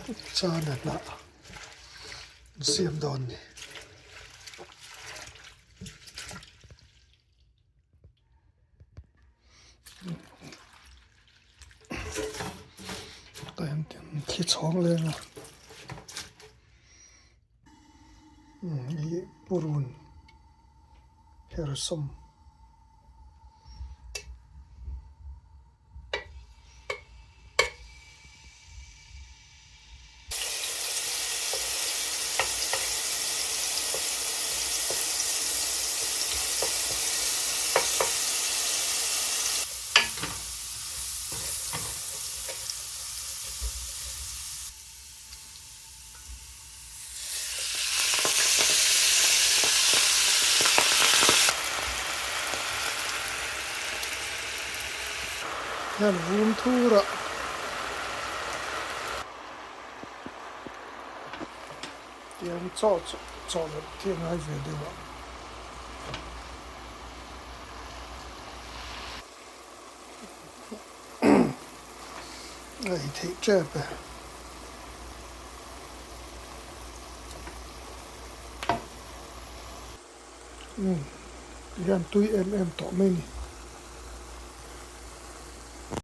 Chana hnah an siam dawn a ni. Tah hian thli chhawng leng a ih purun hersawm. Hian vum thur a tiang chaw chaw leh khi a ngai ve deuh a. A ei theih tep e. Umm tihian tui em em tawh mai a ni.